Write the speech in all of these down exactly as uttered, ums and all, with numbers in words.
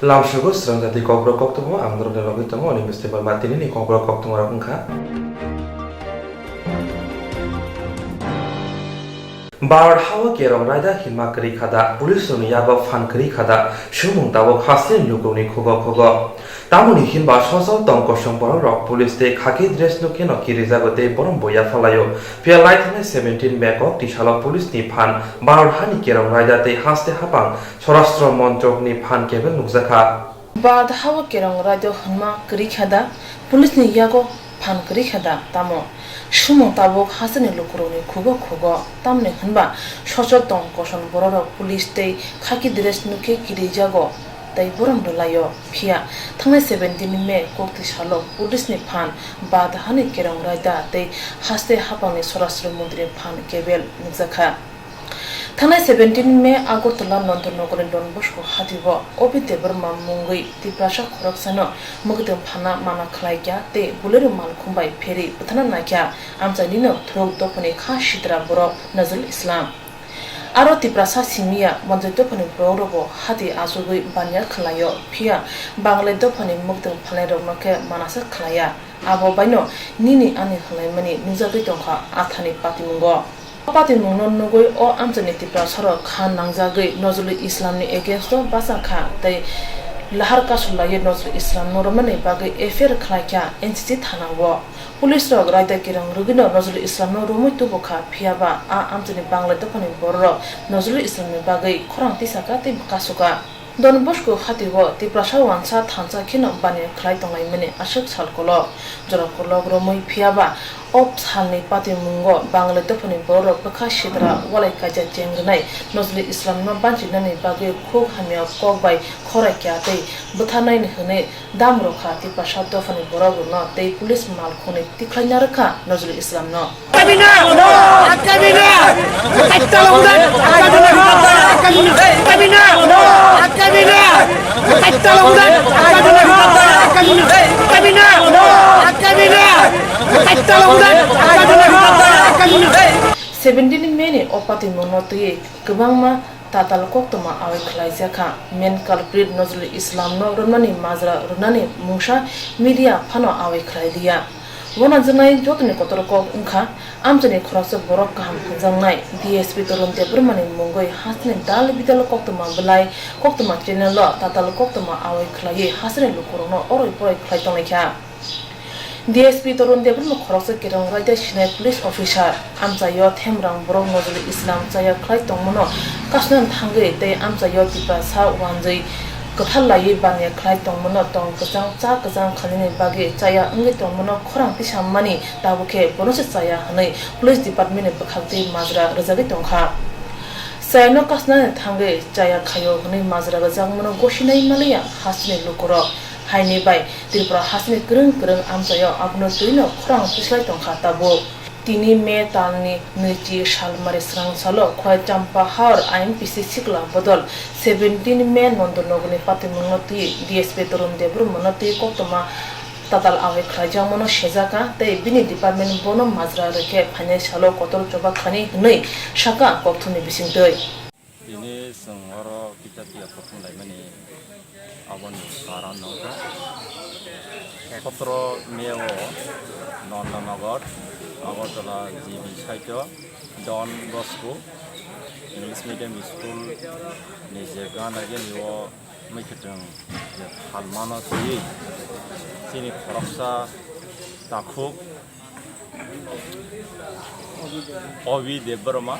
Lamsugo srang jati kokborok koktwma ang norokni logi tongo, ani bwswk bai ma tinini kokborok koktwma rok wngkha. Bharat hao kerong raida hinma kwrwi kha da, police rokni yago phan kwrwi kha da, swngmung tabuk hasteni lukurokni khugo khugo. Tamoni hinba sojol tong kosong borok rok police tei khaki dress no kheno kirijago tei borom bo yaphalaio. Phiya lai thangnai seventeen May kok tisalo police ni phan Bharat hani kerong raida tei haste hapang Swarashtra Montrok ni phan kebel nukjakha. Bad hao kerong radio hwnma kwrwi kha da, police ni yago phan kwrwi kha da, tamo? Sumung tabuk hasteni lukurokni khugo khugo, tamni hwnba sosol tong koson bororok police tei khaki dress nukhe kirijago tei borom rwlaio. Phiya thangnai seventeen May kokti salo police ni phan bad hani kerong raida tei haste hapangni Swarashtra Montri phan kebel nukjakha. Thangnai seventeen May Agartala Nondornagarni Don Bosco hatio Obi Debbarma mungwi Tiprasa khoroksano mwkdwng phana mana khlaikha tei Bolero malkhung bai pheri bwthana naikha amchainino thurok dophani kha sitra borok Nazrul Islam. Aro Tiprasa simiya Manjoi dophani borokrobo hati achugwi baniya khlaio, phiya Banglai dophani mwkdwng phalnairokno khe manasa khlaiya. Abo baino nini ani hwnlaimani nukjagwi tongkha athani patimungo. O patimungno nugwi o amchaini Tiprasarok kha nangjagwi Nozrul Islamni against-o bacha kha tei lahar kasu laiwi Nozrul Islamno romnani bagwi F I R khlaikha N C C thanao. Police rok raida kerong rwgwino Nozrul Islamno romwi tubukha, phiyaba a amchaini Banglai dophani bororok Nozrul Islamni bagwi khorang tisakha tei kasukha. Don Bosco hatio Tiprasa wansa thansa kheno baniya khlai tonglaimani aswk sal kolok. Jora kolok romwi phiyaba o salni patimungo Banglai dophani bororok bwkha sitra walai kaisa cheng rwnai Nozrul Islamno banchinani bagwi khuk hamya kok bai khorai kya tei bwtharnaini hwnwi dam rwkha Tiprasa dophani borok rwno tei police malkhungni tikhlaina rwkha Nozrul Islamno. Seventeen May ni o patimungno twiwi kwbangma tatal koktwma awai khlaijak kha. Main culprit Nozrul Islamno romnani majra rwnani mungsa media phano awai khlai liya. Uanajaknai jotoni kotor kok wngkha amchaini khoroksa borok kaham hwnjaknai D S P Torun Debbarmani mungwi hasteni dal bidal koktwma bwlai koktwma channel-o tatal koktwma awai khlaiwi hasteni lukurokno oroi poroi khlai tonglaikha. D S P Torun Debbarma khoroksa kerong raida sinai police officer amchaio themrang borok Nozrul Islam chaya khlai tongmano kasnang thangwi tei amchaio Tiprasa wanjwi kwthar laiwi baniya khlai tongmano tong kwchang cha kwchang khlainani bagwi chaya wngwi tongmano khorang tisammani tabukhe bono se chaya hwnwi police department ni bwkhaktwi majra rwjagwi tongkha. Chayano kasnani thangwi chaya khaio hwnwi majra rwjakmano gosinai maliya hasteni lukurok. Haini bai Tripura hasteni kwrwng kwrwng amchaio abono twino khorang tislai tongkha tabuk. Tini May talni nwichi salmari swrang salo Khwai Champa Haor I M P C sikla bodol seventeen May Nondonogorni patimungno twi D S P Torun Debbarmano twi koktwma tatal awai khlaijakmano sejaka tei bini department bono majra rwkhe phainai salo kotor choba khlainai hwnwi sakha kokthumni bisingtwi. Tini chwng oro kisa tiya kuthum laimani aboni karon nokha. Sotro May o Nandanagar, Agartala G B side o Don Bosco English Medium School ni je gana gini o mwkhwtwng je phalmano twiwi chini khoroksa takhuk Obi Debbarma,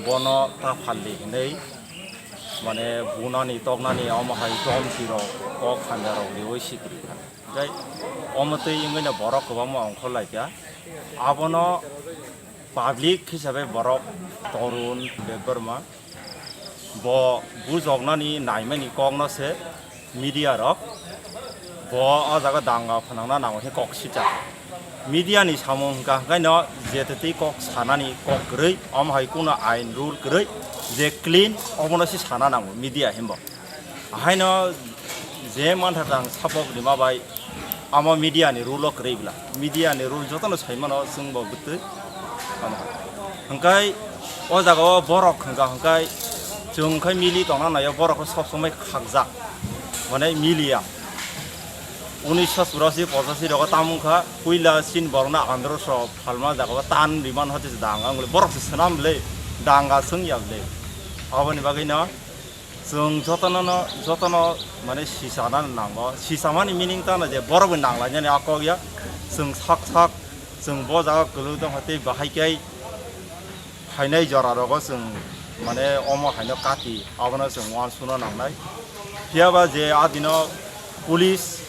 bono ta phaldi hinwi, mane, bunani, toknani, omo hai jom tiro kok hamya rok riwi sikri kha. Jai omo twi wngwi no borok kwbangma ongkhor lai kha. Abono public hisabe borok Torun Debbarma, bo bujoknani naimani kokno se media rok bo o jaga danga phanangna nango khe kok sijak. Media ni samung hwnkha hwnkhaino jetetwi kok sanani kok kwrwi, omo hai kuno ain rule kwrwi, je clean obono se sana nango media himbo. Haino je mantha tang support rima bai amo media ni rule o kwrwi bwla. Media ni rule jotono sai mano chwng bo bwtwi. Hwnkhe o jaga o borok hwnkha hwnkhe chwng khe mili tongna naio, borok khe sob somoi khakjak. Mane miliya. Unisho churasi pochasi rogo tamo wngkha, puila sin borokno androso phalma jagao tan riman hote se danga wngwi borok se swnam le danga swngya le. Aboni bagwino chwng jotono, jotono mane sisana nango. Sisamani meaning tano je borok bai nanglainani a kok ya. Chwng sak sak, chwng bo jaga kwlwng tongkha tei bahai khe phainai jora rogo chwng mane omo haino kati abono chwng uansukna nangnai. Phiya ba je a dino police,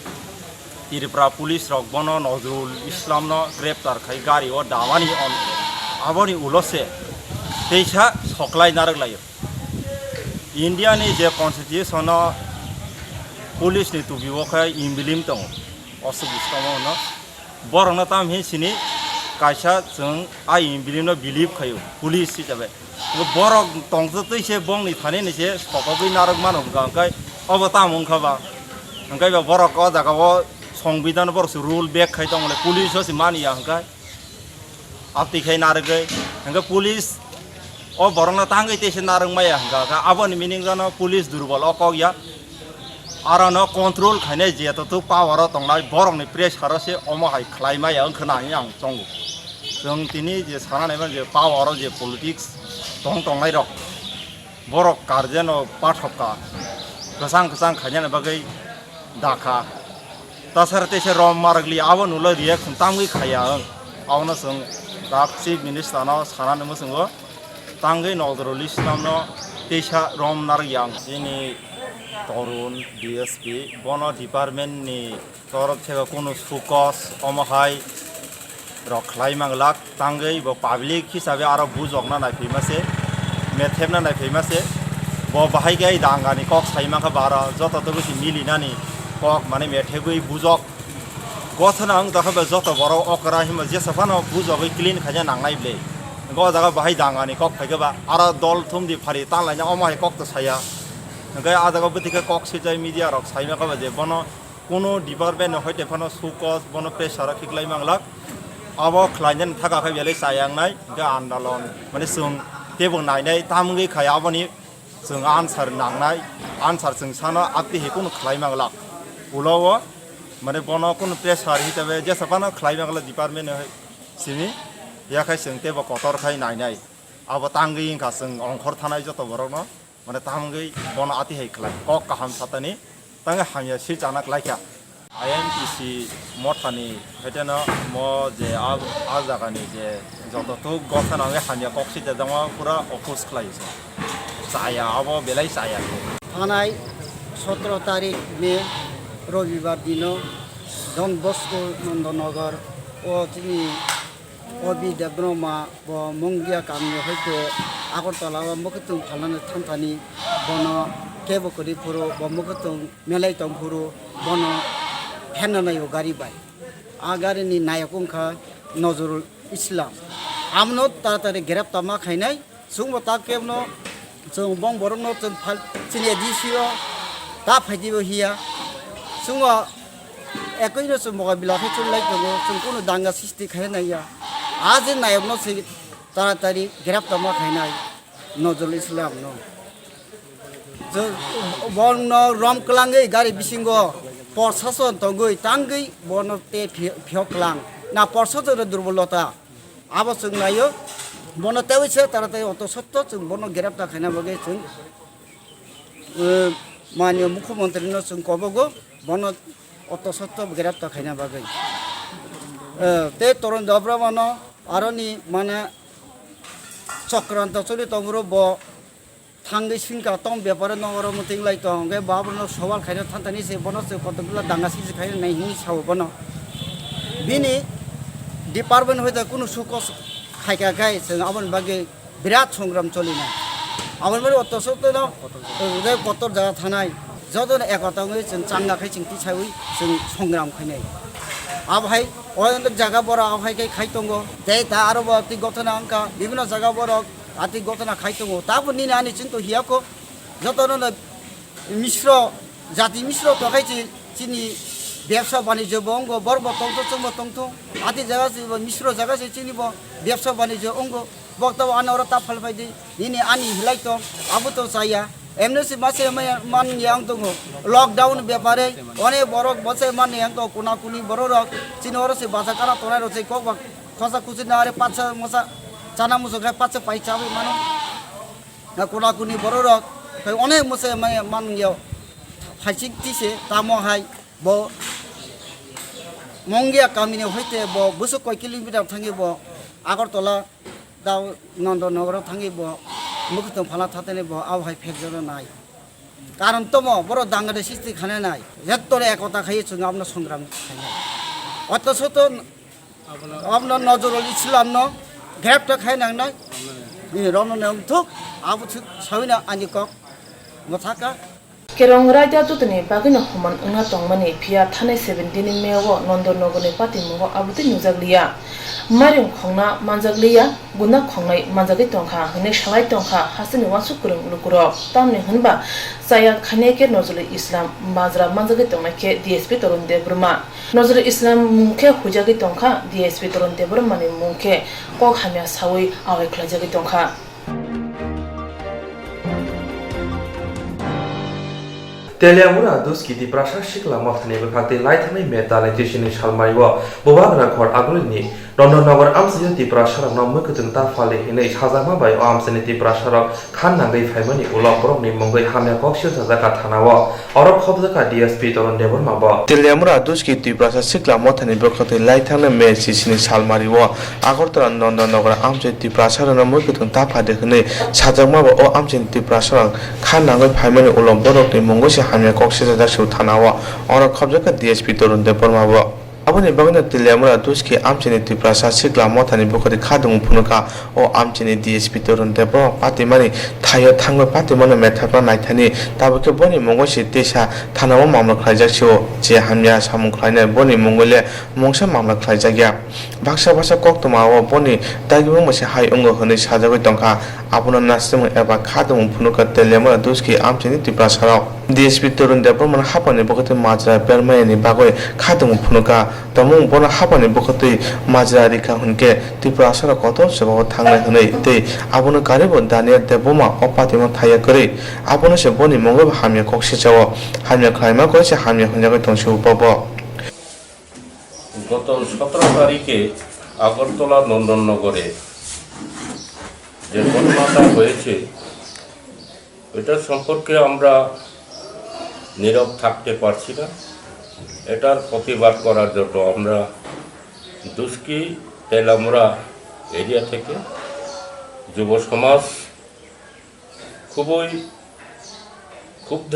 Tripura police rok bono Nozrul Islam no greptar khai gari o damani on, aboni ulo se teisa soklai narwk laio. India ni je constitution o police ni tubi o khe emblem tongo, Ashok Stambha hwno. Borokno tamo hin sini kaisa chwng a emblem no believe khaio, police hisabe. Borok tongtwtwi se bongni thani ni se sokogwi narwk mano hwnkha, hwnkhe obo tamo wngkha ba? Hwnkhe ba borok o jaga o songbidan borok se rule back khai tongmani police o se mani ya hwnkhe. Abtwi khai narwgwi hwnkhe police o borokno tangwi teisa narwk maya hwnkha, hwnkhe aboni meaning jano police durbol o kok ya. Aro no control khainai je to tu power o tongnai borok ni pressure o se omo hai khlai maya wngkhwna hinwi ang chongo. Chwng tini je sana naiman je power o je politics tong tongnai rok, borok karjeno pathok ka kwchang kwchang khainani bagwi dakha. Tasara teisa rom maragli abo nulo reaction tamgwi khaya ang. Abono chwng tak chief minister no sanani mwchungo tangwi Nozrul Islam no teisa rom narwk yang. Chini Torun D S P bono department ni torof theke kunu sukos omo hai rok khlai manglak, tangwi bo public hisabe aro bujokna naiphima se, methepna naiphima se. Bo bahai khe dangani kok sai mankha ba aro joto togwi se milinani kok mane methebwi bujok. Gothana wng tongkha ba joto borok okra hima jesa phano bujogwi clean khaina nangnai ble. Go jaga bahai dangani kok phaikhe ba aro dol thumdi phari tanlaina omo hai kok to saya. Hwnkhe ah jaga bwtwi khe kok swijai media rok sai mankha ba je bono Kuno department no hoite phano sukos bono pressure o khiklai manglak. Abo khlainani thaka khe belai chaya wngnai, hwnkhe andolon mane chwng teibo nainai tamgwi khai aboni chwng answer nangnai, answer chwng sano abtwi hai kuno khlai manglak. Ulo o mane bono kuno pressure hitabe jesa phano khlai manglak department no hai simi yakhai chwng teibo kotor khai nainai. Abo tangwi wngkha chwng ongkhor thanai joto borokno. Mane tamo wngwi bono ati hai khlai kok kaham satani tangwi hamya swi chana klaikha. I M T C mothani phaiteno mo je a, a jagani je joto tuk gotha nangwi hamya kok swi tejama pura oppose khlai se. Chaya abo belai chaya. Thanai sotro tarik May robibar dino Don Bosco Nandanagar o chini Obi Debbarma bo Mungia kamio hoite Agartala o mwkhwtwng phalnani thanthani bono kebo kwrwi phuru bo mwkhwtwng melai tong phuru bono phenna naio gari bai. A gari ni nayok wngkha Nozrul Islam. Amno taratari grepta ma khainai. Chwngbo ta kebno chwng bong borokno chwng phal chini A D C o ta phaidi bo hiya. Chwngbo ekoi no chwng mokabila khe chwng lai tongo, chwng kunu danga sristi khai naiya. A je nayok no se taratari grepta ma khainai Nozrul Islam no. Chwng bong no rom kwlangwi gari bisingo porsason tongwi tangwi bono te phi-, phiyok kwlang. Na porsason no durbolota. Abo chwng naio, bono teiwi se taratari oto sotto chwng bono grepta khaina bagwi chwng, eh, manya mukhyamantri no chwng kobogo, bono oto sotto grepta khaina bagwi. Eh, tei Torun Debbarma no aroni mane chokranto choli tongphuru bo thangwi singka tong bepare nogoro mwtwng lai tong, hwnkhe bo abono sowal khaina thanthani se bono se kotokla danga sisi khaina nai hinwi sao bono. Bini department hoite kunu sukos khaika khai chwng aboni bagwi birat songram cholinai. Aboni bagwi oto sotto no, eh, kotor jaga thanai jotono ekota wngwi chwng changa khai chwng tisawi chwng songram khainai. Abo hai o jaga borok abo hai khai khai tongo. Tei ta aro bo tei gotona wngkha bibino jaga borok. Ati gotona khai tongo. Tabuk nini ani chinto hiyakho. Jotono no misro, jati misro to khai chi-, chini bebsa banijyo bo wngo, borok bo tongthok, chwng bo tongthok. Ati jaga se bo misro jaga se chini bo bebsa banijyo wngo. Bok tabo ano oro ta phal phai di. Nini ani hilai tong, abo to chaya. Emni si mase man yang tongo, lockdown bepare, one borok bose man yang to kuna kuni borok rok, chini oro si basa kana tonai rok se kok bak khosa kusi na are patsa mosa chana muso khai patsa pai chawi mano. Na kuna kuni borok rok, khai one mose man yang yo, phaichik tise tamo hai. Bo Mongia kamini hoite bo bwswk koi kilometer thangwi bo Agartala dao Nondonogoro thangwi bo mwkhwtwng phala thatani bo abo hai phekjagna nai. Karon tomo borok dangade sisti khana nai. Jettore ekota khaiwi chwng abono songram khainai. Oto soto abono Nazrul Islam no grab to khai nang nai. Ni romno ne thuk abo thuk sawina ani kok. Mothaka. Kerong raida jotoni bagwino human wngna tongmani, phiya thanai seventeen ni May o Nondonogorni patimungo abotwi nukjakliya. Mairum khongna manjakliya, guna khongnai manjagwi tongkha, hwnwi salai tongkha hasteni uansuk kwrwng lukurok. Tamni hwnba chaya khainai khe Nazrul Islam majra manjagwi tongnai khe D S P Torun Debbarma. Nazrul Islam mung khe huijagwi tongkha, D S P Torun Debbarmani mung khe kok hamya saui awai khlaijagwi tongkha. Teliamura Duski Tiprasa Sikla Mothani bwkhaktwi laithanai May talni tisini salmario Bubagra Khor Agulini Nondonogor amchaio Tiprasarokno mwkhwtwng ta phaldi hwnwi sajakma bai o amchaini Tiprasarok khan nangwi phaimani ulo borokni mungwi hamya kok silsajak kha thanao. Oro khobjakha D S P Torun Debbarma bo. Teliamura Duski Tiprasa Sikla Mothani bwkhaktwi laithangnai May sisini salmario Agartala Nondonogor amchai Tiprasarokno mwkhwtwng ta phaldi hwnwi sajakma bai o amchaini Tiprasarok kha nangwi phaimani ulo borokni mungwi se hamya kok silsajak se thanao. Oro khobjakha D S P Torun Debbarma bo. Aboni bagwino Teliamura Duski amchaini Tiprasa Sikla Mothani bwkhaktwi khadumung phunukha. O amchaini D S P Torun Debbarma patimani thaio thangwi patimano methapna naithani, tabukhe boni mungwi se teisa thanao mamla khlaijak sio, je hamya samung khlainai boni mungwi le mungsa mamla khlaijakya. Baksa baksa koktwmao boni dagimung bai se hai wngo hwnwi sajagwi tongkha. Abono naisingmung eba khadumung phunukha Teliamura Duski amchaini Tiprasarok. D S P Torun Debbarmano haphangni bwkhaktwi majra bermayani bagwi khadumung phunukha. Tongmung bono haphangni bwkhaktwi majra rikha hwnkhe Tiprasarok kotor jobao thangnai hwnwi tei abono karibo Daniel Debbarma o patimo thaiya kwrwi. Abono se boni mungwi bo hamya kok sijao. Hamya khlaima koi se hamya hwnjagwi tongsio bobo. গত সতেরো তারিখে আগরতলা নন্দননগরে যে ঘটনাটা হয়েছে, এটা সম্পর্কে আমরা নীরব থাকতে পারছি না। এটার প্রতিবাদ করার জন্য আমরা দুস্কি তেলামুড়া এরিয়া থেকে যুব সমাজ খুবই ক্ষুব্ধ,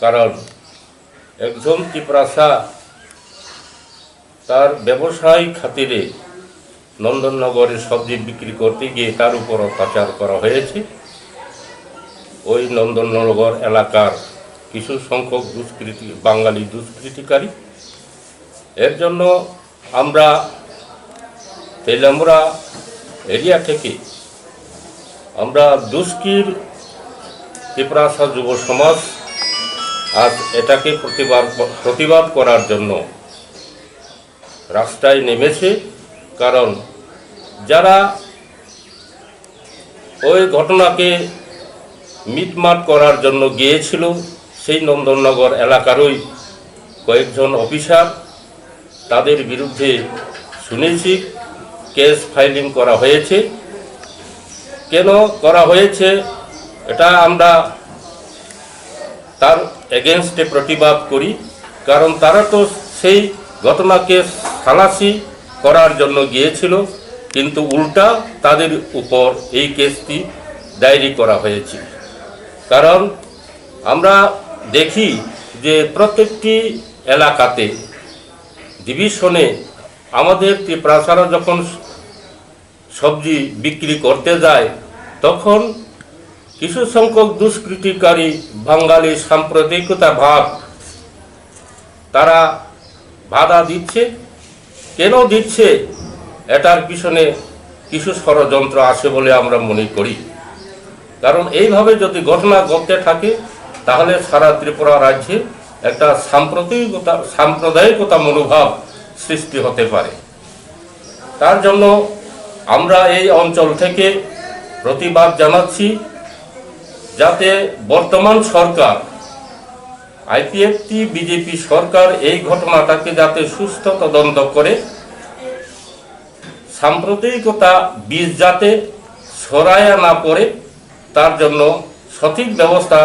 কারণ একজন তিপ্রাসা তার ব্যবসায়িক খাতিরে নন্দননগরে সবজি বিক্রি করতে গিয়ে তার উপর অত্যাচার করা হয়েছে। ওই নন্দননগর এলাকার কিছু সংখ্যক দুষ্কৃতি, বাঙালি দুষ্কৃতিকারী। এর জন্য আমরা তেলামুড়া এরিয়া থেকে আমরা দুস্কির তিপ্রাসা যুব সমাজ আজ এটাকে প্রতিবাদ, প্রতিবাদ করার জন্য রাস্তায় নেমেছে। কারণ যারা ওই ঘটনাকে মিটমাট করার জন্য গিয়েছিল, সেই নন্দননগর এলাকারই কয়েকজন অফিসার, তাদের বিরুদ্ধে শুনেছি কেস ফাইলিং করা হয়েছে। কেন করা হয়েছে, এটা আমরা তার এগেনস্টে প্রতিবাদ করি, কারণ তারা তো সেই ঘটনাকে সালাসি করার জন্য গিয়েছিল, কিন্তু উল্টা তাদের উপর এই কেসটি ডায়েরি করা হয়েছে। কারণ আমরা দেখি যে প্রত্যেকটি এলাকাতে, ডিভিশনে আমাদের তিপ্রাসারা যখন সবজি বিক্রি করতে যায়, তখন কিছু সংখ্যক দুষ্কৃতিকারী বাঙালি সাম্প্রদায়িকতা ভাব তারা বাধা দিচ্ছে। কেন দিচ্ছে, এটার পিছনে কিছু ষড়যন্ত্র আছে বলে আমরা মনে করি। কারণ এইভাবে যদি ঘটনা ঘটতে থাকে, তাহলে সারা ত্রিপুরা রাজ্যে একটা সাম্প্রতিকতা, সাম্প্রদায়িকতা মনোভাব সৃষ্টি হতে পারে। তার জন্য আমরা এই অঞ্চল থেকে প্রতিবাদ জানাচ্ছি। যাতে বর্তমান সরকার, আইপিএফটি বিজেপি সরকার এই ঘটনাটাকে যাতে সুষ্ঠু তদন্ত করে, সাম্প্রতিকতা বিষ যাতে ছড়াইয়া না পড়ে, তার জন্য সঠিক ব্যবস্থা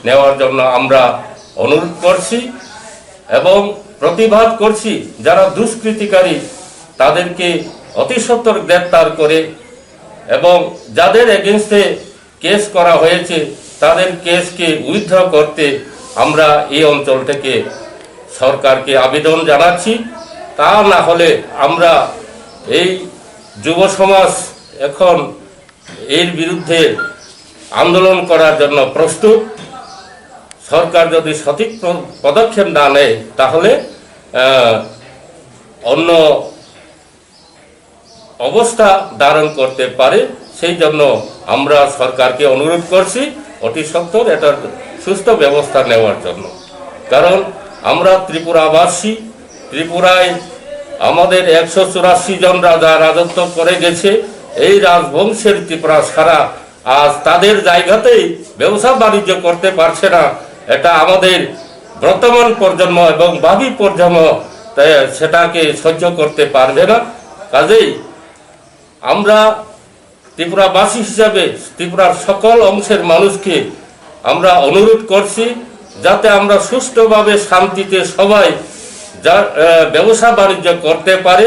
নেওয়ার জন্য আমরা অনুরোধ করছি এবং প্রতিবাদ করছি। যারা দুষ্কৃতিকারী, তাদেরকে অতি সত্বর গ্রেপ্তার করে এবং যাদের এগেনস্টে কেস করা হয়েছে, তাদের কেসকে উইথড্র করতে আমরা এই অঞ্চল থেকে সরকারকে আবেদন জানাচ্ছি। তা না হলে আমরা এই যুব সমাজ এখন এর বিরুদ্ধে আন্দোলন করার জন্য প্রস্তুত। সরকার যদি সঠিক প্র-, পদক্ষেপ না নেয়, তাহলে, আহ, অন্য অবস্থা ধারণ করতে পারে। সেই জন্য আমরা সরকারকে অনুরোধ করছি অতি সত্বর এটার সুস্থ ব্যবস্থা নেওয়ার জন্য। কারণ আমরা ত্রিপুরাবাসী, ত্রিপুরায় আমাদের একশো চুরাশি জন রাজা রাজত্ব করে গেছে। এই রাজবংশের ত্রিপুরা ছাড়া আজ তাদের জায়গাতেই ব্যবসা বাণিজ্য করতে পারছে না। এটা আমাদের বর্তমান প্রজন্ম এবং ভাবি প্রজন্ম, তাই সেটাকে সহ্য করতে পারবে না। কাজেই আমরা ত্রিপুরাবাসী হিসাবে ত্রিপুরার সকল অংশের মানুষকে আমরা অনুরোধ করছি, যাতে আমরা সুষ্ঠুভাবে শান্তিতে সবাই যা-, আহ, ব্যবসা বাণিজ্য করতে পারে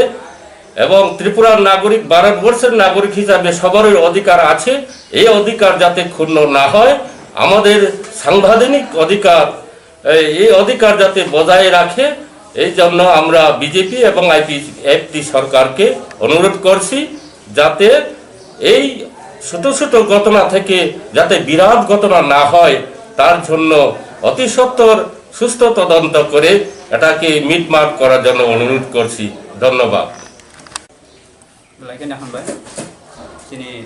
এবং ত্রিপুরার নাগরিক, ভারতবর্ষের নাগরিক হিসাবে সবারই অধিকার আছে। এই অধিকার যাতে ক্ষুণ্ণ না হয়, আমাদের সাংবিধানিক অধিকার, এই, এই অধিকার যাতে বজায় রাখে, এই জন্য আমরা বিজেপি এবং আইপিএফটি সরকারকে অনুরোধ করছি, যাতে এই ছোট ছোট ঘটনা থেকে যাতে বিরাট ঘটনা না হয়, তার জন্য অতি সত্বর সুস্থ তদন্ত করে এটাকে মিটমাট করার জন্য অনুরোধ করছি। ধন্যবাদ। Belai kheno hambai chini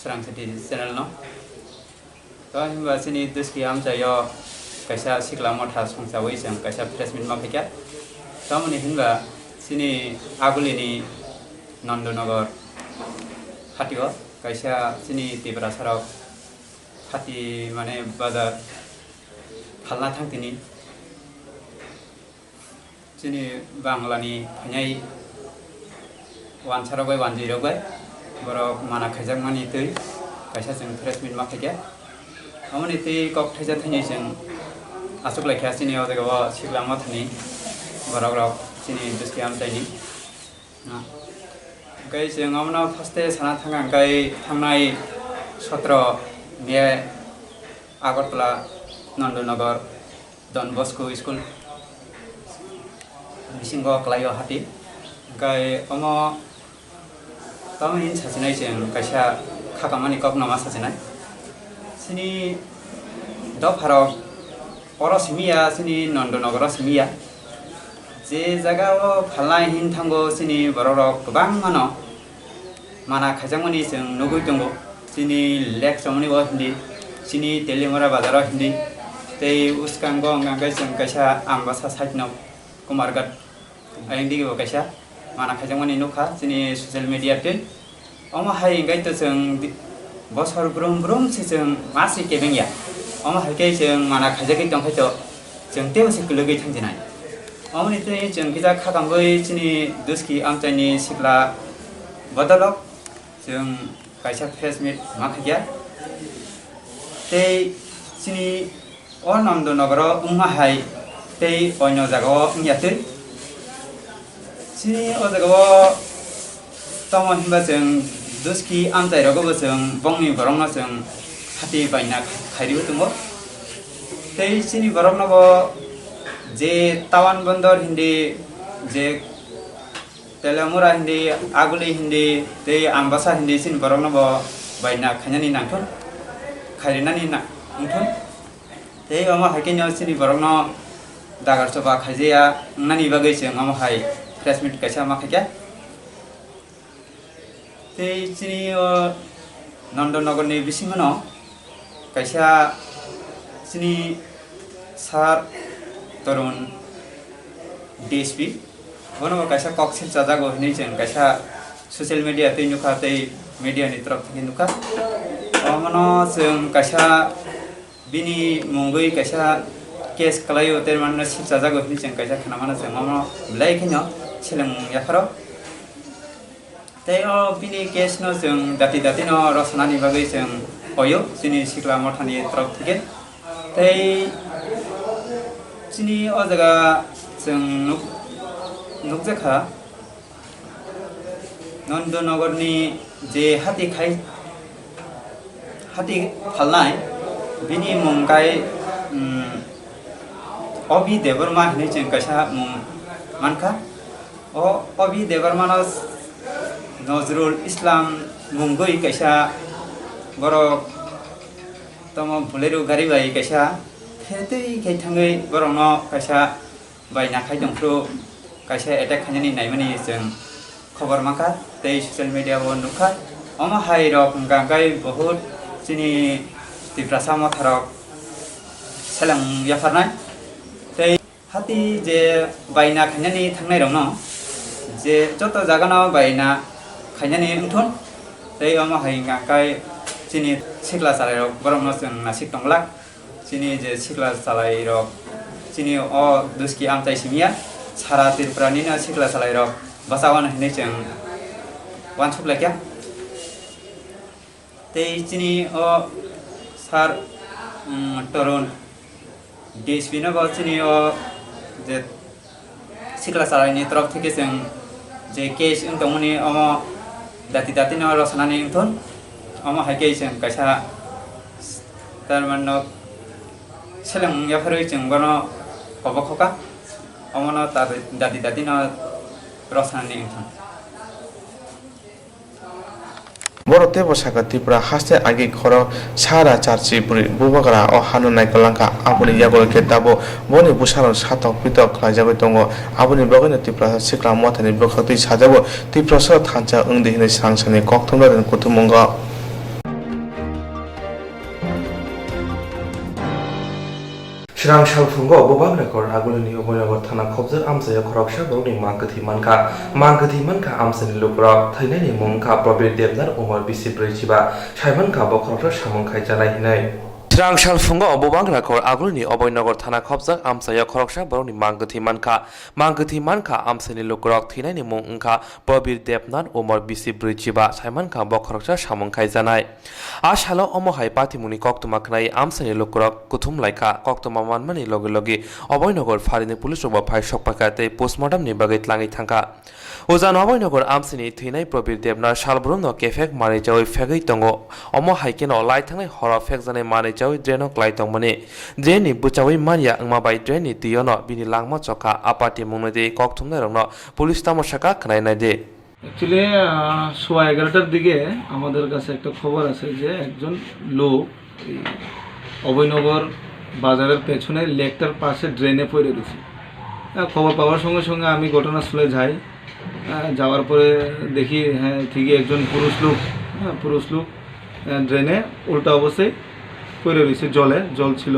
Srangsiti channel no. To himba chini Duski amchaio kaisa sikla motha songchawi chwng kaisa press meet ma phaikha. Tamoni hinba chini agulini Nandanagar hatio kaisa chini Tiprasarok hati mane bazar phalna thangtini. Chini Banglani phainai wansarok bai wanjwirok bai borok mana khaijakmani twi kaisa chwng press meet ma khaikha. Aboni twi kok thaisa thainwi chwng achuk laikha chini o jagao sikla mothani borokrok chini Duski amchaini. Hwnkhe chwng abono first-e sana thangkha hwnkhe thangnai sotro May Agartala Nandanagar Don Bosco School bisingo kwlaio hati. Hwnkhe omo tamo hini sachinai chwng kaisa khakamani kokno ma sachinai. Chini dopharok oro simi ya, chini Nandanagar o simi ya. Je jaga o phalnai hini thango chini borok rok kwbangma no mana khaijakmani chwng nugwi tongo. Chini lake chomoni bo hindi, chini Teliamura bazar o hindi, tei bwskango hwnka hwnkhe chwng kaisa Ambasa side no Kumarghat ayang dige bo kaisa mana khaijakmani nukha chini social media twi. Omo hai hwnkhe to chwng di-, bosor brum brum se chwng ma se kebeng ya. Omo hai khe chwng mana khaijagwi tongkhe to chwng teibo se kwlwgwi thangsinai. Omoni twi chwng kisa khakangwi chini Duski amchaini sikla bodolok chwng kaisa press meet ma khaikha. Tei chini o Nandanagar o wngma hai tei oino jaga o wngya twi. Chini o jaga o tamo hinba chwng Duski amchai rogo bo chwng bongni borok no chwng hati baina khairwi tongo. Tei chini borok no bo je Tawan Bondor hindi, je Telamura hindi, Aguli hindi, tei Ambasa hindi chini borok no bo baina khainani nangthun, khairinani na-, nangthun. Tei omo hai khe no chini borok no dagar choba khaijaya wngnani bagwi chwng omo hai press meet kaisa ma khaikha. Tei chini o Nandanagar ni bisingo no kaisa chini sir Tarun D S P, bono bo kaisa kok silchajago hinwi chwng kaisa social media twi nukha tei media ni torop thangwi nukha. Omono chwng kaisa bini mungwi kaisa case kwlaio, tei mano sipchajago hinwi chwng kaisa khwnamano, chwng omo belai kheno seleng yapharo. Tei o bini case no chwng dati dati no rwchanani bagwi chwng hoyo chini sikla mothani torok thike. Tei chini o jaga chwng nuk-, nukjakha Nandanagar ni je hati khai, hati phalnai, bini mung kai, um, Obi Debbarma hinwi chwng kaisa mung mankha. O Obi Debbarmano Nazrul Islam mungwi kaisa borok tamo Bolero gari bai kaisa phetwi khai thangwi borokno kaisa bai nakhai tongphuru kaisa attack khainani naimani chwng khobor mankha tei social media o nukha. Omo hai rok hwnkha khe bahut chini Tiprasa motharok seleng yapharnai tei Hati je baina khainani thangnairokno je joto jagano baina khainani wngthun, tei omo hai hwnka khe chini sikla chalairok borokno chwng nasik tonglak. Chini je sikla chalairok chini o duski amchai simiya sara Tripura nino sikla chalairok bachao hinwi chwng uansuk laikha. Tei chini o sir, um, Torun D S P no bo chini o je sikla chalaini torok theke chwng je case wng tongmani omo dati dati no rwchanani wngthun, omo hai khe chwng kaisa tarman no seleng yapharwi chwng bono kobo khoka, omo no tar-, dati dati no rwchanani wngthun. Borok teibo sakha, Tripura haste agi khorok sara charchi bwrwi bubagra o hano naikol langkha. Aboni yagulo khe tabuk boni bwsarok satok pitok khlaijagwi tongo. Aboni bagwino Tiprasa sikla mothani bwkhaktwi sajagwi Tiprasa thansa wngdi hwnwi swrang sani kokthumnai kuthum wngo. Swrang salphungo Bubagra Khor agulini Oboynagar thana khopjak amchaio khoroksa borokni mang kwthwi mankha. Mang kwthwi mankha amchaini lukurok, thwinaini mung wngkha Probir Debnar, umor bisi brwi chiba, saimankha bo khoroksa samung khaijanai hinwi. Swrang salphungo Bubagra Khor agulini Oboynagar thana khopjak amchaio khoroksa borokni mang kwthwi mankha. Mang kwthwi mankha amchaini lukurok, thwinaini mung wngkha Probir Debnar, umor bisi brwi chiba, saimankha bo khoroksa samung khaijanai. A salo omo hai patimungni koktwma khwnai amchaini lukurok kuthum laikha. Koktwma manmani logi logi Oboynagar pharini police rokbo phai sokpaikha tei postmortem ni bagwi tlangwi thangkha. Ujan Oboynagar amchaini thwinai Probir Debnar salbrumno kephek manwi chawi phegwi tongo. Omo hai kheno lai thangnai horo phekjaknai manwi chawi draino klai tongmani. Drain ni bwchawi manya wngma bai drain ni twiono bini langma chokha. A patimungni tei koktwmnairokno police tamo sakha khwnai naidi. Actually, আহ, সোয়া এগারোটার দিকে আমাদের কাছে একটা খবর আছে যে একজন লোক এই অভয়নগর বাজারের পেছনে লেকটার পাশে ড্রেনে পড়ে গেছে। হ্যাঁ, খবর পাওয়ার সঙ্গে সঙ্গে আমি ঘটনাস্থলে যাই। হ্যাঁ, যাওয়ার পরে দেখি, হ্যাঁ, ঠিকই একজন পুরুষ লোক, হ্যাঁ, পুরুষ লোক, আহ, ড্রেনে উল্টা অবস্থায় পড়ে রয়েছে, জলে, জল ছিল।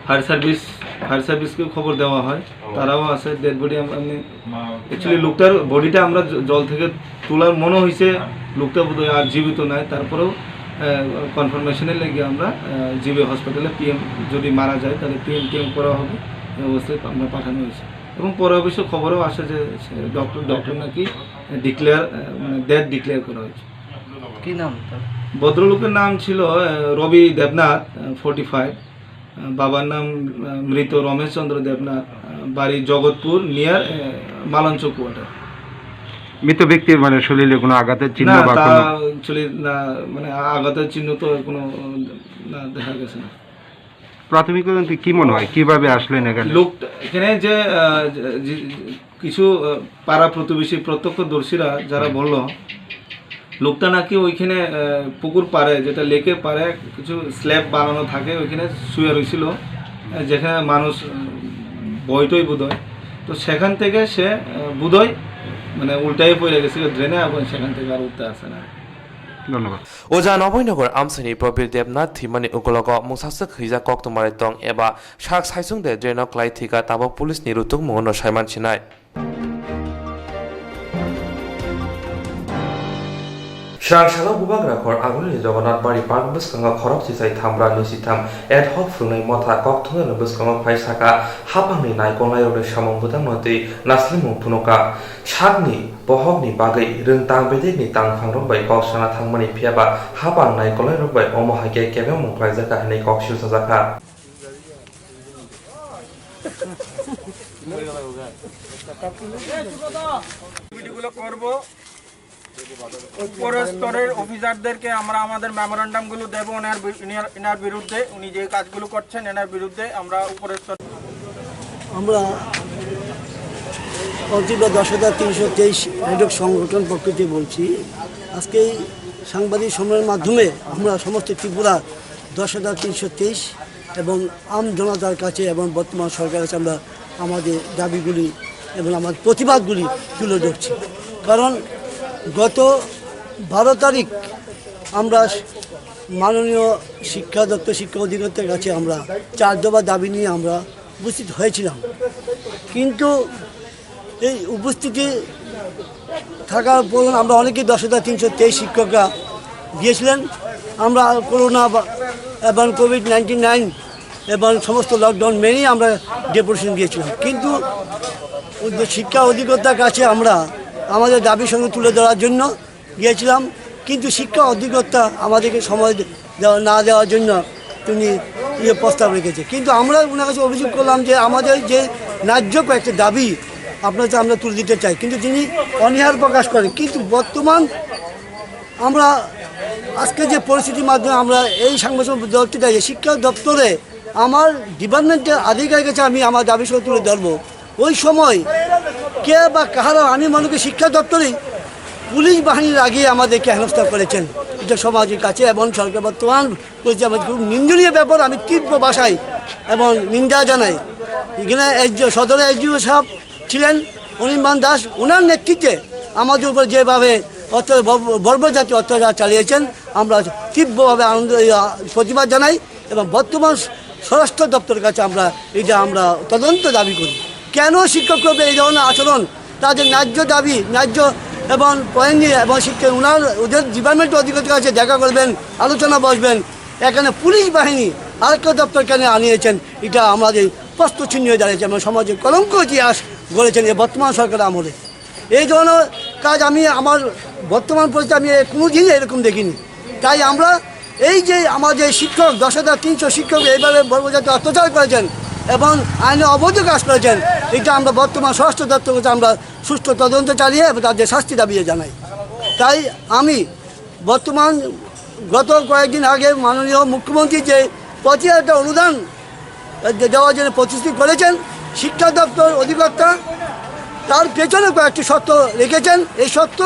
ফায়ার সার্ভিস, ফায়ার সার্ভিসকে খবর দেওয়া হয়, ও। তারাও আছে, ডেড বডি আম-, আমি, মা, অ্যাকচুয়ালি লোকটার বডিটা আমরা জ-, জল থেকে তোলার মনে হয়েছে, হ্যাঁ। লোকটা বোধহয় আর জীবিত নাই, তারপরেও, আহ, কনফার্মেশনের লেগে আমরা, আহ, জিবি হসপিটালে পিএম যদি মারা যায়, তাহলে পিএম টিএম করা হবে, এই অবস্থায় আমরা পাঠানো হয়েছে। এবং পরে অবশ্য খবরও আসে যে সে ডক্টর, ডক্টর নাকি ডিক্লেয়ার, আহ, মানে ডেড ডিক্লেয়ার করা হয়েছে। কি নাম তার? ভদ্রলোকের নাম ছিল, আহ, রবি দেবনাথ, আহ, ফর্টি ফাইভ। আহ, বাবার নাম, আহ, মৃত রমেশ চন্দ্র দেবনাথ, আহ, বাড়ি জগৎপুর, নিয়ার, আহ, মালঞ্চ কোয়ার্টার। মৃত ব্যক্তির মানে শরীরে কোনো আঘাতের চিহ্ন না, বা তা কোনো actually না, মানে আ-, আঘাতের চিহ্ন তো কোনো, আহ, না, দেখা গেছে না। প্রাথমিক তদন্তে কি মনে হয়, কিভাবে আসলেন এখানে? লোকটা এখানে যে, আহ, যে, যে, কিছু, আহ, পাড়া প্রতিবেশী প্রত্যক্ষদর্শীরা যারা বলল, লোকটা নাকি ওইখানে, আহ, পুকুর পাড়ে, যেটা লেকের পাড়ে কিছু স্ল্যাব বানানো থাকে, ওইখানে শুয়ে রয়েছিল, আহ, যেখানে মানুষ, উম, বইটই বোধহয়। তো সেখান থেকে সে, আহ, বোধহয় মানে উল্টাই পড়ে গেছে ড্রেনে এবং সেখান থেকে আর উঠতে আসে না। ধন্যবাদ। Ujan Oboynagar amchaini Probir Debnath thwimani ukulogo mungsaswk hwijak koktwmarwi tong eba sak saichung de draino klai thwikha, tabuk police ni rutukmungo no saiman sinai. Chwrangsalo Bubagrakhor Agulini Jagannath Bari Park bwskango khorok chisai thamra nwi sitham ad hoc phwrwngnai motha kok thumnani bwskango phai saka haphangni naikolnairokni samung bwtangno twi naslimung phunukha. Sakni bohokni bagwi rwng tang bedekni tangphangrok bai kok sana thangmani, phiyaba haphang naikolnairok bai omo hai khe kebengmung khlaijakha hwnwi kok silchajakha. কমিটিগুলো করব। উপরের স্তরের অফিসারদেরকে আমরা আমাদের মেমোরান্ডামগুলো দেব ওনার B-, inner, inner বিরুদ্ধে, উনি যে কাজগুলো করছেন এনার বিরুদ্ধে আমরা উপরের স্তর আমরা অঞ্চল দশ হাজার তিনশো তেইশ অ্যাডহক সংগঠন পক্ষ থেকে বলছি। আজকে এই সাংবাদিক সম্মেলনের মাধ্যমে আমরা সমস্ত ত্রিপুরা দশ হাজার তিনশো তেইশ এবং আম জনতার কাছে এবং বর্তমান সরকারের কাছে আমরা আমাদের দাবিগুলি এবং আমার প্রতিবাদগুলি তুলে ধরছি। কারণ গত বারো তারিখ আমরা মাননীয় শিক্ষা দপ্তর, শিক্ষা অধিকর্তার কাছে আমরা চার দফা দাবি নিয়ে আমরা উপস্থিত হয়েছিলাম। কিন্তু এই উপস্থিতি থাকার পর আমরা অনেকেই দশ হাজার তিনশো তেইশ শিক্ষকরা গিয়েছিলেন। আমরা করোনা বা-, এবং কোভিড নাইন্টি নাইন এবং সমস্ত লকডাউন মেনেই আমরা ডেপুটেশন দিয়েছিলাম। কিন্তু ওই যে শিক্ষা অধিকর্তার কাছে আমরা আমাদের দাবি সঙ্গে তুলে ধরার জন্য গিয়েছিলাম, কিন্তু শিক্ষা অধিকর্তা আমাদেরকে সময় দে-, দেওয়া, না দেওয়ার জন্য তিনি ইয়ে প্রস্তাব রেখেছে। কিন্তু আমরা ওনার কাছে অভিযোগ করলাম যে আমাদের যে ন্যায্য কয়েকটি দাবি আপনার কাছে আমরা তুলে দিতে চাই, কিন্তু তিনি অনীহার প্রকাশ করেন। কিন্তু বর্তমান আমরা আজকে যে পরিস্থিতির মাধ্যমে আমরা এই সাংবাদিক দলটি দাঁড়িয়ে শিক্ষা দপ্তরে আমার ডিপার্টমেন্টের আধিকারিকের কাছে আমি আমার দাবি সহ তুলে ধরবো। ওই সময় কে বা কাহারা, আমি মনে করি শিক্ষা দপ্তরেই পুলিশ বাহিনী লাগিয়ে আমাদেরকে হেনস্থা করেছেন। এটা সমাজের কাছে এবং সরকার বর্তমান করেছে, আমাদের খুব নিন্দনীয় ব্যাপার। আমি তীব্র ভাষায় এবং নিন্দা জানাই। এখানে এসডিও, সদর এসডিও সাহেব ছিলেন অনির্বাণ দাস, ওনার নেতৃত্বে আমাদের উপর যেভাবে অত্যাচার, বর্ব-, বর্বর জাতীয় অত্যাচার চালিয়েছেন, আমরা তীব্রভাবে আনন্দ, ইয়া, প্রতিবাদ জানাই এবং বর্তমান স্বরাষ্ট্র দপ্তরের কাছে আমরা এটা আমরা তদন্ত দাবি করি। কেন শিক্ষকরা এই ধরনের আচরণ, তাদের ন্যায্য দাবি, ন্যায্য এবং পয়েন্ট নিয়ে এবং শিক্ষক ওনার ওদের ডিপার্টমেন্ট অধিকারীর কাছে দেখা করবেন, আলোচনা বসবেন। এখানে পুলিশ বাহিনী আরেকটা দপ্তর কেন আনিয়েছেন, এটা আমাদের প্রশ্ন চিহ্ন হয়ে দাঁড়িয়েছে এবং সমাজে কলঙ্ক ইতিহাস গড়েছেন এই বর্তমান সরকার আমলে। এই ধরনের কাজ আমি আমার বর্তমান পরিস্থিতি আমি কোনোদিনই এরকম দেখিনি। তাই আমরা এই যে আমাদের শিক্ষক, দশ হাজার তিনশো শিক্ষক এইভাবে বর্বজাতি অত্যাচার করেছেন এবং আইনে অবৈধ কাজ করেছেন, এটা আমরা বর্তমান স্বরাষ্ট্র দপ্তর কাছে আমরা সুষ্ঠু তদন্ত চালিয়ে এবং তাদের শাস্তি দাবি জানাই। তাই আমি বর্তমান গত কয়েকদিন আগে মাননীয় মুখ্যমন্ত্রী যে পঁচিশ হাজার টাকা অনুদান দে-, দেওয়ার জন্য প্রতিশ্রুতি করেছেন, শিক্ষা দপ্তর অধিকর্তা তার পেছনে কয়েকটি শর্ত রেখেছেন। এই শর্ত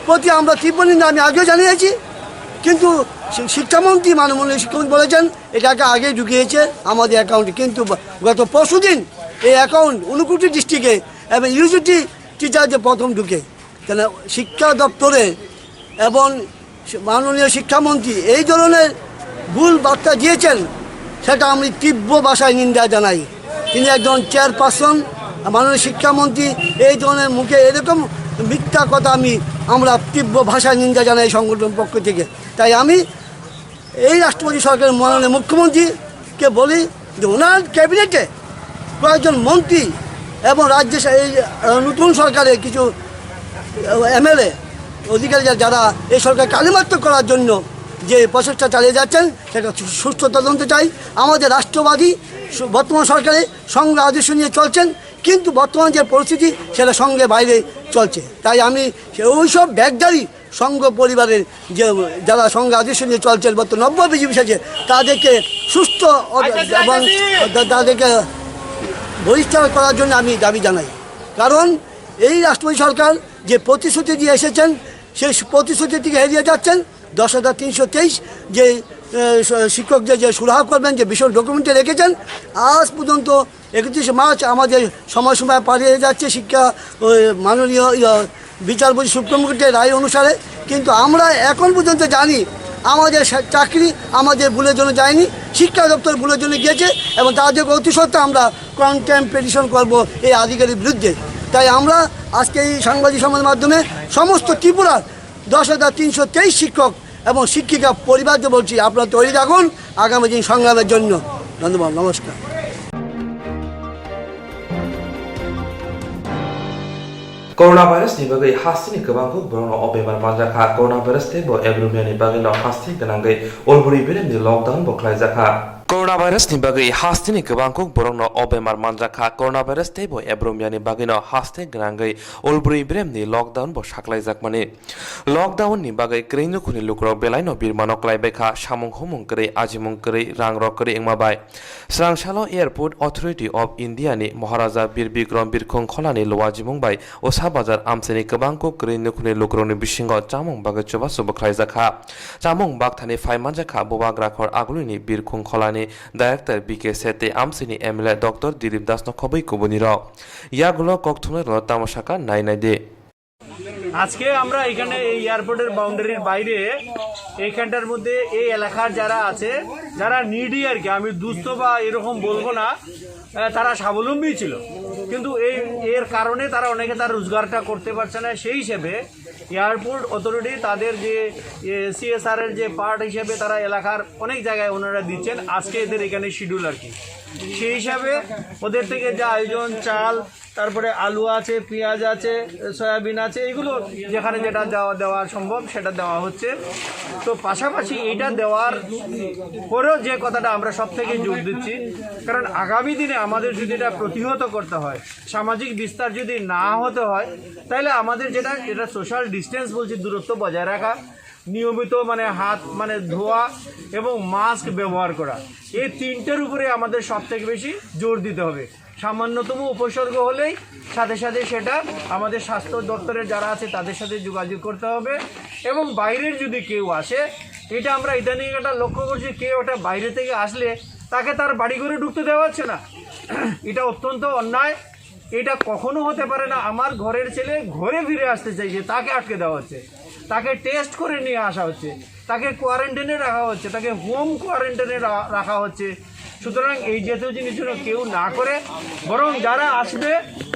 প্রতি আমরা তীব্র নিন্দা আমি আগেও জানিয়েছি, কিন্তু শি-, শিক্ষামন্ত্রী, মাননীয় শিক্ষামন্ত্রী বলেছেন এটাকে আগে ঢুকিয়েছে আমাদের অ্যাকাউন্টে, কিন্তু ব-, গত পরশু দিন এই অ্যাকাউন্ট ঊনকোটি ডিস্ট্রিক্টে এবং ইউজিটি টিচারদের প্রথম ঢুকে। তাহলে শিক্ষা দপ্তরে এবং মাননীয় শিক্ষামন্ত্রী এই ধরনের ভুল বার্তা দিয়েছেন, সেটা আমি তীব্র ভাষায় নিন্দা জানাই। তিনি একজন চেয়ারপারসন, মাননীয় শিক্ষামন্ত্রী এই ধরনের মুখে এরকম মিথ্যা কথা আমি, আমরা তীব্র ভাষায় নিন্দা জানাই এই সংগঠন পক্ষ থেকে। তাই আমি এই রাষ্ট্রপতি সরকারের মাননীয় মুখ্যমন্ত্রীকে বলি যে ওনার ক্যাবিনেটে কয়েকজন মন্ত্রী এবং রাজ্যে সে-, এই, আহ, নতুন সরকারে কিছু, আহ, এমএলএ অধিকারী যা-, যারা এই সরকার কালিমাত্র করার জন্য যে প্রচেষ্টা চালিয়ে যাচ্ছেন, সেটা সু-, সুষ্ঠু তদন্ত চাই। আমাদের রাষ্ট্রবাদী সু-, বর্তমান সরকারে সংঘ আদর্শ নিয়ে চলছেন, কিন্তু বর্তমান যে পরিস্থিতি, সেটা সংঘের বাইরে চলছে। তাই আমি সে-, ওই সব ব্যাগধারী সংঘ পরিবারের যে যারা সংঘ আদর্শ নিয়ে চলছেন, বর্তমান নব্য বিজেপি সাজে, তাদেরকে সুস্থ অ-, এবং তা-, তাদেরকে বহিষ্কার করার জন্য আমি দাবি জানাই। কারণ এই রাষ্ট্রপতি সরকার যে প্রতিশ্রুতি দিয়ে এসেছেন, সেই প্রতিশ্রুতি থেকে এড়িয়ে যাচ্ছেন। দশ হাজার তিনশো তেইশ যে, আহ, শ-, শিক্ষক যে, যে সুরাহা করবেন, যে বিষয় ডকুমেন্টে রেখেছেন, আজ পর্যন্ত একত্রিশে মার্চ আমাদের সময়সীমা পার হয়ে যাচ্ছে শিক্ষা, ওই, মাননীয়, ইয়া, বিচারপতি সুপ্রিম কোর্টের রায় অনুসারে। কিন্তু আমরা এখন পর্যন্ত জানি আমাদের সা-, চাকরি আমাদের ভুলের জন্য যায়নি, শিক্ষা দপ্তর ভুলের জন্য গিয়েছে এবং তাদেরকে অতি সত্বর আমরা কন্টেম্প পিটিশন করব এই আধিকারিক বিরুদ্ধে। তাই আমরা আজকে এই সাংবাদিক সম্মেলনের মাধ্যমে সমস্ত ত্রিপুরার দশ হাজার তিনশো তেইশ শিক্ষক এবং শিক্ষিকা পরিবারকে বলছি, আপনারা তৈরি থাকুন আগামী দিন সংগ্রামের জন্য। ধন্যবাদ, নমস্কার। Coronavirus ni bagwi hasteni kwbangkuk borokno o bemar manjakha. Coronavirus tei bo Abromia ni bagwino haste gwnangwi Ulburi beremni lockdown bo khlaijakha. Coronavirus ni bagwi hasteni kwbangkuk borokno o bemar manjakha. Coronavirus tei bo Abromia ni bagwino haste gwnangwi Ulburi beremni lockdown bo saklaijakmani. Lockdown ni bagwi kwrwi nukhungni lukurok belaino birmano klaibaikha, samung humung kwrwi, ajimung kwrwi, rangrok kwrwi wngma bai. Swrangsalo Airport Authority of India ni Maharaja Bir Bikram Birkhung Kholani luajimung bai Usa Bazar amchaini kwbangkuk kwrwi nukhungni lukurokni bisingo chamung bagwi chubachu bo khlaijakha. Chamung bakthani phai manjakha Bubagrakhor Agulini Birkhung Kholani Director B K Seth tei amchaini M L A Doctor Dilip Das no khobwi kubunirok. Yagulo kokthumnairokno tamo sakha nai nai di. আজকে আমরা এখানে এই এয়ারপোর্টের বাউন্ডারির বাইরে এইখানটার মধ্যে এই এলাকার যারা আছে, যারা নিডি আর কি, আমি দুস্থ বা এরকম বলবো না, আহ, তারা স্বাবলম্বী ছিল, কিন্তু এই এর কারণে তারা অনেকে তার রোজগারটা করতে পারছে না। সেই হিসেবে এয়ারপোর্ট অথরিটি তাদের যে সিএসআর এর যে পার্ট হিসেবে তারা এলাকার অনেক জায়গায় ওনারা দিচ্ছেন, আজকে এদের এখানে শিডিউল আর কি। সেই হিসাবে ওদের থেকে যে আয়োজন, চাল, তারপরে আলু আছে, পেঁয়াজ আছে, সয়াবিন আছে, এগুলো যেখানে যেটা দেওয়া দেওয়া সম্ভব সেটা দেওয়া হচ্ছে। তো পাশাপাশি এইটা দেওয়ার পরেও যে কথাটা আমরা সব থেকে জোর দিচ্ছি, কারণ আগামী দিনে আমাদের যদি এটা প্রতিহত করতে হয়, সামাজিক বিস্তার যদি না হতে হয়, তাহলে আমাদের যেটা, যেটা সোশ্যাল ডিস্টেন্স বলছি, দূরত্ব বজায় রাখা, নিয়মিত মানে হাত মানে ধোয়া এবং মাস্ক ব্যবহার করা, এই তিনটের উপরে আমাদের সব থেকে বেশি জোর দিতে হবে। সামান্যতম উপসর্গ হলেই সাথে সাথে সেটা আমাদের স্বাস্থ্য দপ্তরে যারা আছে তাদের সাথে যোগাযোগ করতে হবে। এবং বাইরের যদি কেউ আসে, এটা আমরা ইদানিং একটা লক্ষ্য করছি, কেউ একটা বাইরে থেকে আসলে তাকে তার বাড়ি ঘরে ঢুকতে দেওয়া হচ্ছে না। এটা অত্যন্ত অন্যায়। এটা কখনো হতে পারে না। আমার ঘরের ছেলে ঘরে ফিরে আসতে চাইছে, তাকে আটকে দেওয়া হচ্ছে, তাকে টেস্ট করে নিয়ে আসা হচ্ছে, তাকে কোয়ারেন্টাইনে রাখা হচ্ছে, তাকে হোম কোয়ারেন্টাইনে রা-, রাখা হচ্ছে। সুতরাং এই জাতীয় জিনিস যেন কেউ না করে, বরং যারা আসবে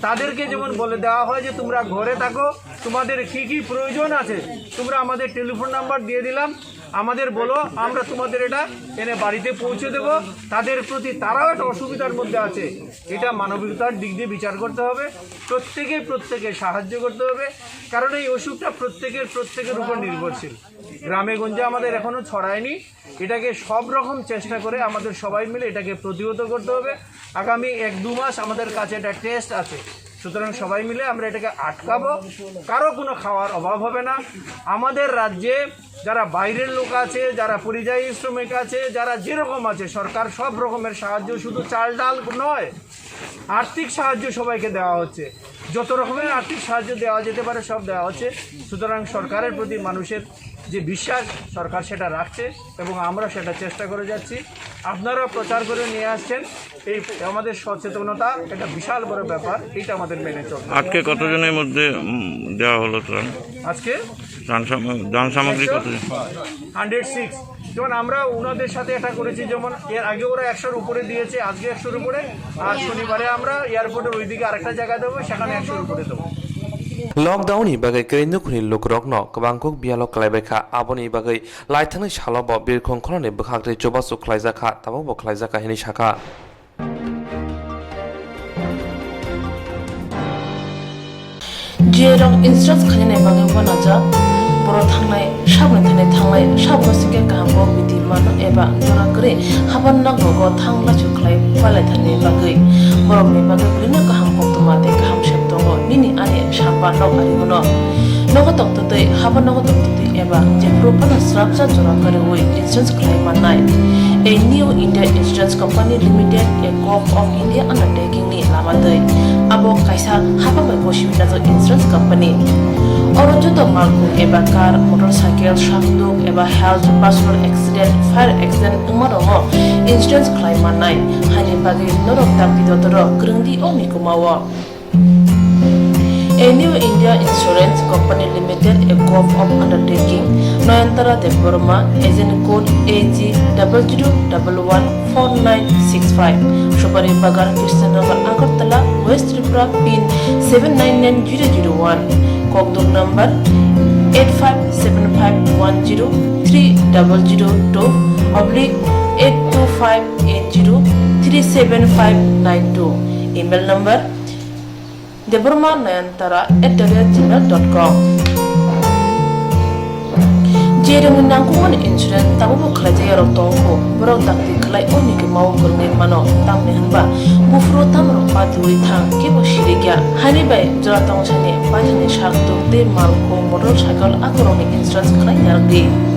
তাদেরকে যেমন বলে দেওয়া হয় যে তোমরা ঘরে থাকো, তোমাদের কি কি প্রয়োজন আছে তোমরা আমাদের টেলিফোন নাম্বার দিয়ে দিলাম, আমাদের বলো, আমরা তোমাদের এটা এনে বাড়িতে পৌঁছে দেব। তাদের প্রতি, তারাও একটা অসুবিধার মধ্যে আছে, এটা মানবিকতার দিক দিয়ে বিচার করতে হবে। প্রত্যেকে প্রত্যেকে সাহায্য করতে হবে, কারণ এই অসুখটা প্রত্যেকের প্রত্যেকের উপর নির্ভরশীল। গ্রামে গঞ্জে আমাদের এখনো ছড়ায়নি, এটাকে সব রকম চেষ্টা করে আমাদের সবাই মিলে এটাকে প্রতিহত করতে হবে। আগামী এক দু মাস আমাদের কাছে একটা টেস্ট আছে, সুতরাং সবাই মিলে আমরা এটাকে আটকাবো। কারো কোনো খাওয়ার অভাব হবে না। আমাদের রাজ্যে যারা বাইরের লোক আছে, যারা পরিযায়ী শ্রমিক আছে, যারা যেরকম আছে, সরকার সব রকমের সাহায্য, শুধু চাল ডাল নয়, আর্থিক সাহায্য সবাইকে দেওয়া হচ্ছে। যত রকমের আর্থিক সাহায্য দেওয়া যেতে পারে সব দেওয়া হচ্ছে। সুতরাং সরকারের প্রতি মানুষের যে বিশ্বাস, সরকার সেটা রাখছে এবং আমরা সেটা চেষ্টা করে যাচ্ছি। আপনারা প্রচার করে নিয়ে আসছেন, এই আমাদের সচেতনতা একটা বিশাল বড় ব্যাপার, এটা আমাদের মেনে চলতে হবে। আজকে কতজনের মধ্যে, উম, দেওয়া হলো ত্রাণ? আজকে ত্রাণ সাম-, ত্রাণ সামগ্রী কত? Hundred six. যেমন আমরা ওনাদের সাথে এটা করেছি, যেমন এর আগে ওরা একশোর উপরে দিয়েছে, আজকে একশোর উপরে, আর শনিবারে আমরা এয়ারপোর্টের ওইদিকে আরেকটা জায়গা দেবো, সেখানে একশোর উপরে দেবো। Lockdown ni bagwi kwrwi nukhungni lukurokno kwbangkuk biyalo kwlaibaikha, aboni bagwi laithangni salo bo Birkhung Kholani bwkhaktwi chubachu khlaijakha, tabukbo khlaijakha hinwi sakha. G A rok insurance khainani bagwi uanajak, borok thangnai sabni thani thangnai sabno sikhe kaham kok biti mano eba jora kwrwi haban nok rogo thang lachu khlai phalai thani bagwi borokni bagwi belino kaham koktwma tei kaham sep tongo nini ani samba nok ari bono. Nogo tongtwtwi haban nogo tongtwtwi eba jephuru phano srapsa jora kwrwi insurance khlai mannai. A New India Insurance Company Limited, a Govt of India undertaking ni lama twi. Abo kaisa hapang bai bosi binajak insurance company. Oro joto malkhung eba car, motorcycle, sakduk eba health, personal accident, fire accident wngma rongo insurance khlai mannai. Haini bagwi norok dakti dotoro kwrwngdi o mikuma o. A New India Insurance Company Limited, a Govt of undertaking, Noyantara Debbarma, agent code A G double zero double one four nine six five, Supari Bagan, Krishnanagar, Agartala, West Tripura, pin seven nine nine zero zero one, kokduk number eight five seven five one zero three double zero two oblique eight two five eight zero three seven five nine two. Email number: debbarma nayantara at the rate gmail dot com. Jerwngni nangkukmani insurance tabukbo khlaijak yarok tongkho, borok dakti khlai o nigwmao kwrwngwi mano, tamni hwnba buphuru tamrok patiwi thang, kebo sirikya. Hani bai jora tongsani paithakni sak tuk tei malkhung, motorcycle akorokni insurance khlai narwkdi.